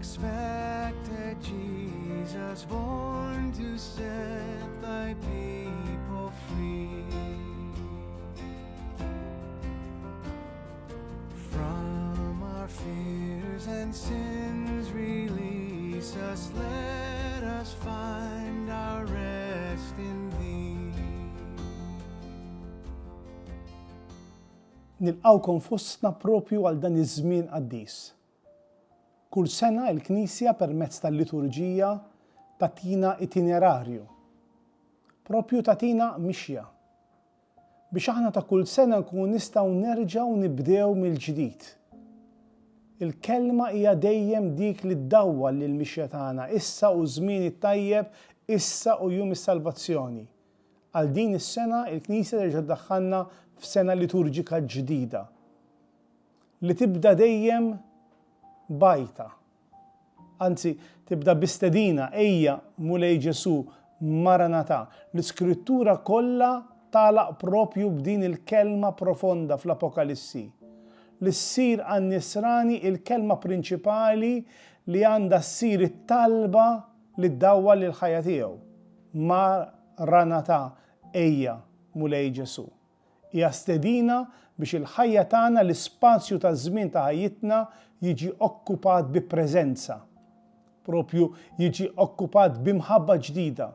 Expected Jesus, born to set thy people free. From our fears and sins release us, let us find our rest in thee. Nilqgħukom fostna propju għal dan iż-żmien qaddis. Kull sena l-Knisja permezz tal-liturġija tagħtina itinerarju. Propju tagħtina mixja. Biex aħna ta' kull sena nkunu nistgħu nerġgħu nibdew mill-ġdid. Il-kelma hija dejjem dik li ddawwal lill-mixja tagħna, issa hu ż-żmien it-tajjeb, issa hu jum is-salvazzjoni. Għal din is-sena il-Knisja terġa' ddaħħalna f'sena liturġika ġdida li tibda dejjem b'għajta. Anzi, tibda bi stedina, Ejja, Mulej Ġesù, Maranatha. L-Iskrittura kollha tagħlaq propju b'din il-kelma profonda fl-Apokalissi, li ssir għan-Nisrani il-kelma prinċipali li għandha ssir it-talba li ddawwal lill-ħajja tiegħu. Maranatha, Ejja, Mulej Ġesù. Hija stedina biex il-ħajja tagħna, l-ispazju taż-żmien ta' ħajjitna jiġi okkupat bi preżenza. Propju jiġi okkupat bi mħabba ġdida.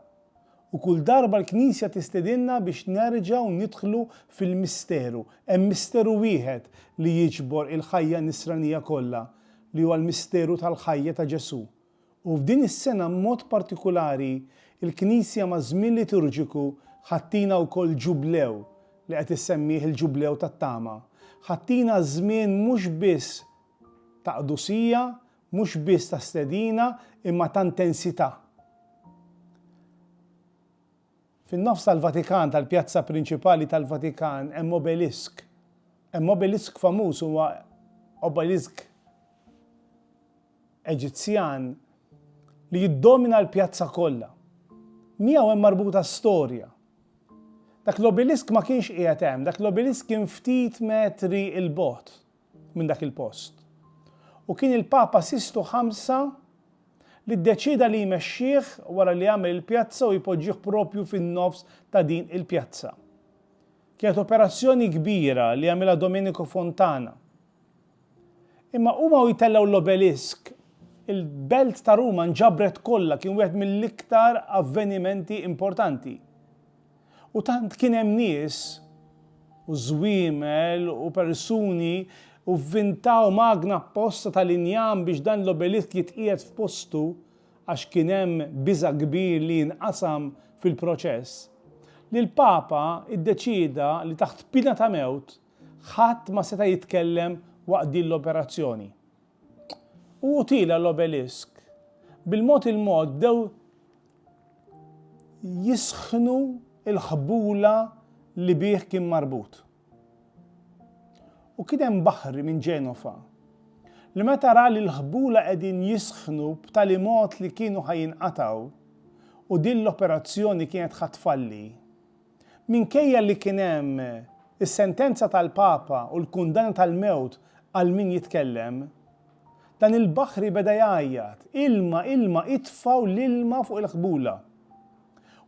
U kull darba l-Knisja tistedinna biex nerġgħu nidħlu fil-misteru. Hemm misteru wieħed li jiġbor il-ħajja nisranija kollha, li huwa l-misteru tal-ħajja ta' Ġesù. U f'din is-sena b'mod partikulari, il-Knisja maż-żmien liturġiku ħa ttina wkoll ġublew li qed issemmih il-Ġublew tat-Tama. Ħa ttina żmien mhux biss ta' qdusija, mhux biss ta' stedina, imma ta' intensità. Fin-nofs tal-Vatikan, tal-pjazza prinċipali tal-Vatikan, hemm obelisk. Hemm obelisk famuż huwa obelisk Eġizzjan li jiddomina l-pjazza kollha. Miegħu hemm marbuta storja. Dak l-obelisk ma kienx qiegħed hemm, dak l-obelisk kien ftit metri 'l bogħod minn dak il-post. U kien il-Papa Sistu Ħamsa li ddeċieda li jmexxih wara li għamel il-pjazza u jpoġġih propju fin-nofs ta' din il-pjazza. Kienet operazzjoni kbira li għamilha Domenico Fontana. Imma huma u jtellgħu l-obelisk, il-belt ta' Ruma nġabret kollha, kien wieħed mill-iktar avvenimenti importanti. U tant kien hemm nies u żwiemel u persuni u vvintaw magna apposta tal-injam biex dan l-obelisk jitqiegħed f'postu għax kien hemm biża' kbir li jinqasam fil-proċess, li l-Papa ddeċieda li taħt piena ta' mewt Ħadd ma seta' jitkellem waqt din l-operazzjoni. U hu tiela' l-obelisk. Bil-mod il-mod bdew jisħnu l-ħbula li bih kien marbut. U kien hemm baħri minn Ġenova li meta ra li l-ħbula qegħdin jisħnu b'tali mod li kienu ħa jinqatgħu u din l-operazzjoni kienet ħa tfalli, Minkejja li kien hemm is-sentenza tal-Papa u l-kundanna tal-mewt għal min jitkellem, dan il-baħri beda jgħajjat, Ilma, ilma, itfgħu l-ilma fuq il-ħbula.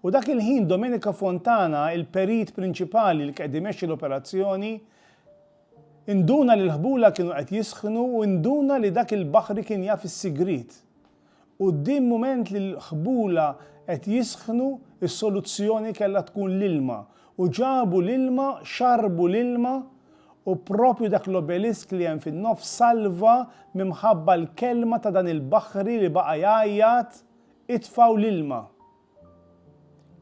U dak il-ħin Domenico Fontana, il-perit prinċipali li kien qed imexxi l-operazzjoni, induna li l-ħbula kienu qed jisħnu u induna li dak il-baħri kien jaf is-sigriet. Quddiem mument li l-ħbula qed jisħnu, is-soluzzjoni kellha tkun l-ilma. U ġabu l-ilma, xarbu l-ilma, u proprju dak l-obelisk li hemm fin-nofs salva minħabba l-kelma ta' dan il-baħri li baqa' jgħajjat, Itfgħu l-ilma.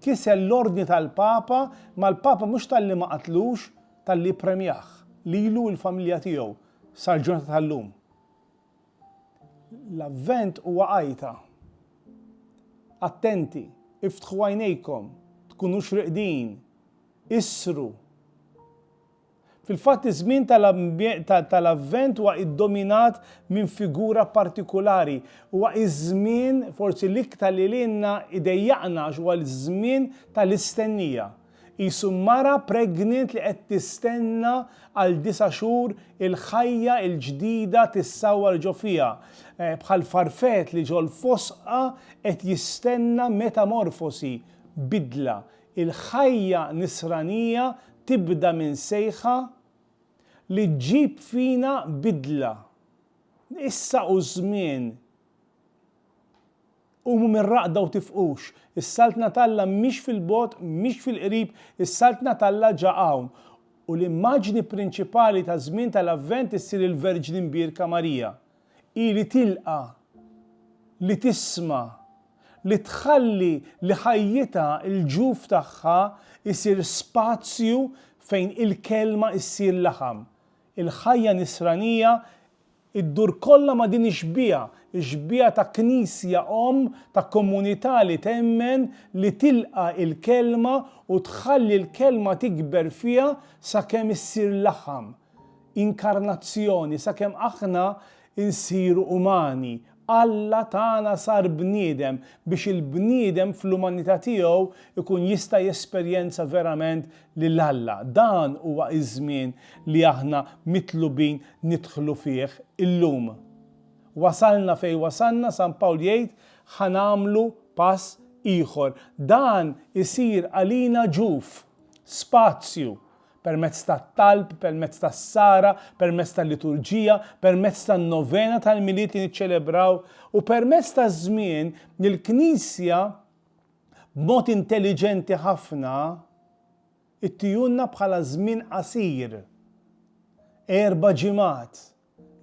Kiser l-ordni tal-Papa, ma l-Papa mhux talli ma qatlux, talli ppremjah, lilu u l-familja tiegħu, sal-ġurnata tal-lum. L-Avvent huwa għajta. Attenti, iftħu għajnejkom, tkunux reqdin, issru. Fil-fatt iż-żmien tal-Avvent huwa iddominat minn figura partikulari. Huwa iż-żmien forsi l-iktar li lilna idejjaqna għax huwa l-żmien tal-istennija. Qisu mara pregnant li qed tistenna għal disa' xhur il-ħajja l-ġdida tissawwar ġo fiha. Bħal farfett li ġol-fosqa qed jistenna metamorfosi, bidla. Il-ħajja nisranija tibda minn sejħa li ġġib fina bidla. Issa hu ż-żmien. Qumu mir-raqda u tifqux. Is-Saltna t'Alla mhix fil-bogħod, mhix fil-qrib, is-Saltna t'Alla ġa hawn. U l-immaġni prinċipali taż-żmien tal-Avvent issir il-Verġni Mbierka Marija. Hi li tilqa', li tisma', li tħalli li ħajjitha, il-ġuf tagħha, isir spazju fejn il-Kelma issir laħam. Il-ħajja nisranija Iddur kollha ma' din ix-xbieha, ix-xbieha ta' Knisja Omm, ta' komunità li temmen, li tilqa' il-Kelma u tħalli l-Kelma tikber fiha sakemm issir laħam. Inkarnazzjoni, sakemm aħna nsiru umani. Alla tagħna sar bniedem biex il-bniedem fl-umanità tiegħu jkun jista' jesperjenza verament lil Alla. Dan huwa ż-żmien li aħna mitlubin nidħlu fih illum. Wasalna fejn wasalna, San Pawl jgħid, ħa nagħmlu pass ieħor. Dan isir għalina ġuf, spazju, permezz tat-talb, permezz tas-sara, permezz tal-liturġija, permezz tan-novena tal-Milied li niċċelebraw u permezz taż-żmien li l-Knisja b'mod intelliġenti ħafna ittijulna bħala żmien qasir. Erba' ġimgħat.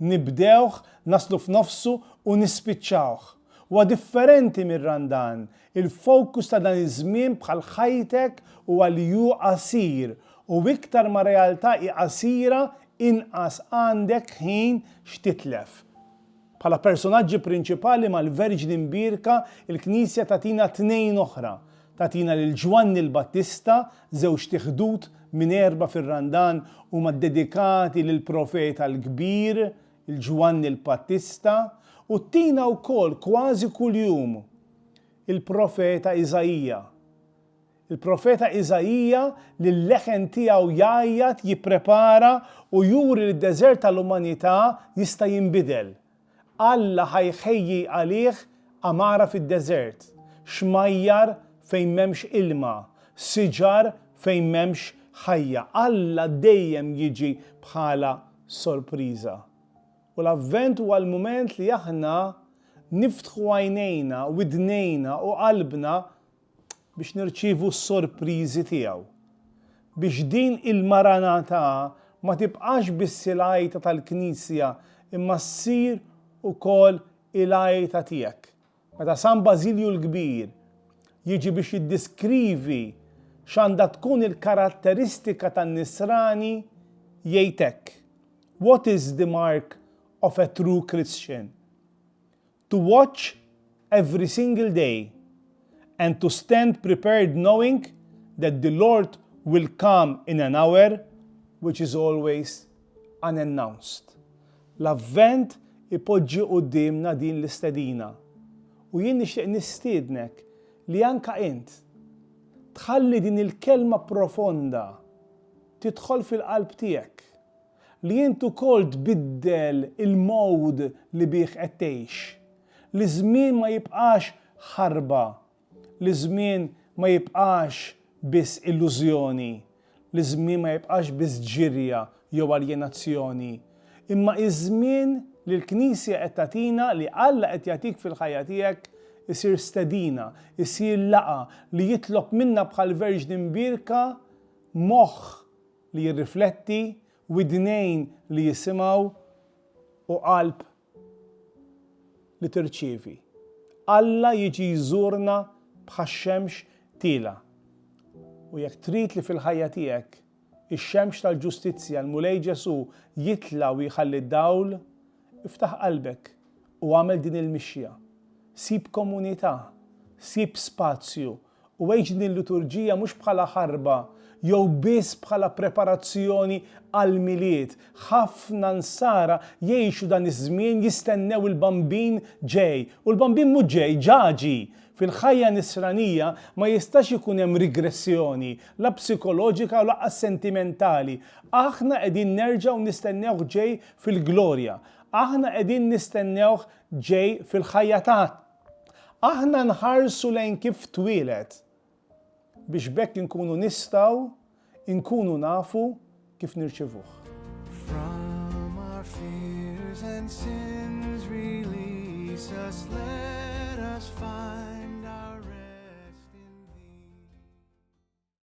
Nibdewh, naslu f'nofsu u nispiċċawh. Huwa differenti mir-Randan. Il-fokus ta' dan iż-żmien bħal ħajtek huwa li hu qasir u iktar ma realtà hi qasira inqas għandek ħin x'titlef. Bħala personaġġi prinċipali mal-Verġni Mbierka, il-Knisja tagħtina tnejn oħra. Tagħtina lil Ġwanni l-Battista, żewġt iħdud minn erbgħa fir-Randan huma ddedikati lill-profeta l-kbir, il-Ġwanni l-Battista, u ttina wkoll kważi kuljum il-profeta Iżaija. Il-profeta Iżaija li l-leħen tiegħu jgħajjat, jipprepara u juri li d-deżert tal-umanità jista' jinbidel. Alla ħa jħejji għalih għamara fid-deżert, xmajjar fejn m'hemmx ilma, siġar fejn m'hemmx ħajja. Alla dejjem jiġi bħala sorpriża. U l-Avvent huwa l-mument li aħna niftħu għajnejna, widnejna u qalbna biex nirċievu s-sorpriżi tiegħu. Biex din il-Maranatha ma tibqax biss il-għajta tal-Knisja imma ssir ukoll il-għajta tiegħek. Meta San Bażilju l-Kbir jiġi biex jiddiskrivi x'għandha tkun il-karatteristika tan-Nisrani jgħid hekk, What is the mark of a true Christian? To watch every single day and to stand prepared knowing that the Lord will come in an hour which is always unannounced. L-Avvent ipoġġi quddiemna din l-istedina. U jien nixtieq nistiednek li anka int tħalli din il-kelma profonda tidħol fil-qalb tiegħek. Li int ukoll tbiddel il-mode li bih qed tgħix. Li ż-żmien ma jibqax ħarba. Li ż-żmien ma jibqax biss illużjoni. Li ż-żmien ma jibqax biss ġirja jew aljenazzjoni. Imma iż-żmien li l-Knisja qed tagħtina, li Alla qed jagħtik fil-ħajja tiegħek, isir stedina, isir laqgħa li jitlob minna bħall-Verġni Mbierka moħħ li jirrifletti, widnejn li jisimgħu u qalb li tirċievi. Alla jiġi jżurna bħax-xemx tiela. U jekk trid li fil-ħajja tiegħek ix-xemx tal-ġustizzja, l-Mulej Ġesù, jitla' u jħalli d-dawl, iftaħ qalbek u agħmel din il-mixja. Sib komunità, sib spazju. U għix din il-liturġija mhux bħala ħarba jew biss bħala preparazzjoni għall-Milied. Ħafna Nsara jgħixu dan iż-żmien jistennew il-Bambin ġej. U l-Bambin mhux ġej, ġa ġie. Fil-ħajja Nisranija ma jistax ikun hemm rigressjoni, la psikoloġika u lanqas sentimentali. Aħna qegħdin nerġgħu nistennewh ġej fil-glorja. Aħna qegħdin nistennewh ġej fil-ħajja tagħna. Aħna nħarsu lejn kif twieled biex b'hekk inkunu nistgħu nkunu nafu kif nirċivuh. From our fears and sins release us, let us find.